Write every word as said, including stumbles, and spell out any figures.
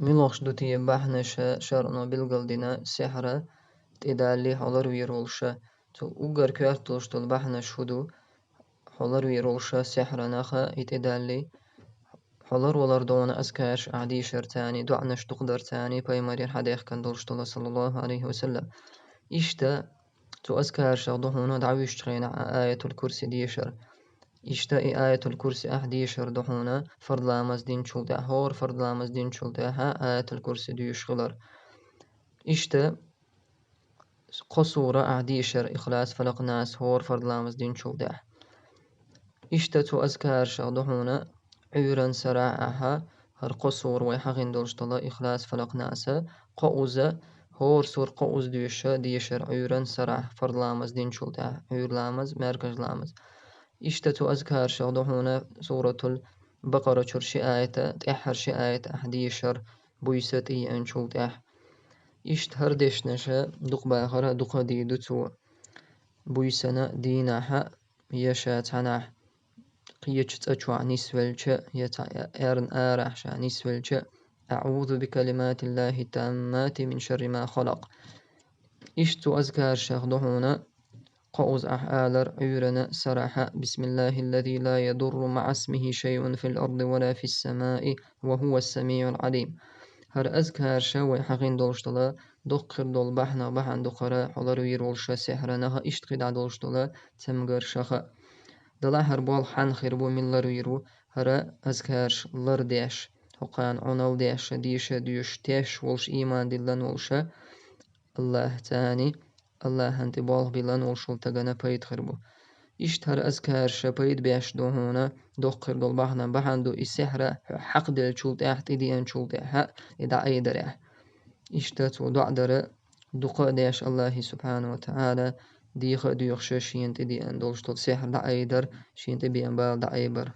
Муьлхаш ду те бахьанаш шарӀо билгалдина сихьра тӀедалле хьо ларвер волуш? Цу уггар коьрта долуш долу бахьанаш хӀун ду? Хьо ларвер волуш сихьранах и тӀедалле? Хьо ларвалар ду хьуна азкараш ахь дешар царний, доӀанаш дукха дар царний, пайхамарера хьадехкина долуш долу, саллаллаху Ӏалайхи ва саллам. Иштта цу азкарашах ду хьуна дӀавуьжучу хенахь а аятул курси дешар. Иштта и аятул курси ахь дешар ду хьуна фард ламаз динчул тӀаьхьа, хӀора фард ламаз динчул тӀаьхьа аятул курси дуьйш хилар. Иштта кхо сура ахь дешар, Ихлас, Фалакъ, Нас, хӀора фард ламаз динчул тӀаьхьа. Иштта цу азкарашах ду хьуна Ӏуьйранна сарахь ахьа хӀара кхо сура вай хьахийна долуш долу Ихлас, Фалакъ, Нас, кхоуза, хӀора сура кхоуза дуьйш дешар Ӏуьйранна сарахь, фард ламаз динчул тӀаьхьа, Ӏуьйра ламаз, маьркӀажа ламаз. Иштта цу азкарашах ду хьуна суратул Бакъара чуьра ши аята, тӀаьххьара ши аята ахь дешар буьйса тӀееанчул тӀаьхьа. Иштта хӀара дешнаш дукха бахара дукха дийр ду цо. Буьйсана дийнахьа я ша цхьанахь кхечу цӀа чохь нисвелча, я цхьа аьрна арахь ша нисвелча, «АӀузу бикалиматиллахи таммати мин шарри ма халакъ». Иштта цу азкарашах ду хьуна кхоуза ахь алар Ӏуьйранна сарахьа: «Бисмиллахиллази ла ядурру маӀасмихи шайъун фил арди ва ла фиссамаи ва хӀувас самиӀул Ӏалим». ХӀара азкараш вай хьахийна долуш долу доккха хир долу бахьанах бахьана ду хӀара хьо ларвер волуш сихьранах, иштта кхидӀа долуш долу цамгаршаха. Делахь хӀара болх хьанна хир бу, мила ларвер ву, хӀара азкараш лардеш, хӀокхарна Ӏуналла деш, деша доьшуш, теш волуш, ийман диллина волуш, Аллахьца, Аллахьан тӀе болх биллина волуш волу стагана пайда хир бу. Иштта хӀара азкараш пайда беш ду хьуна, доккха хир долу бахьана, бахьана ду и сихьра хьо хьакхаделлачул тӀаьхьа, тӀедеанчул тӀаьхьа, и дӀаайдарехь. Иштта цо доӀа дара дукха а деш Аллахье субхьана ва таӀала, деха а доьхуш шена тӀедеана долуш долу сихьра дӀаайдар, шена тӀебеана бала дӀаайбар.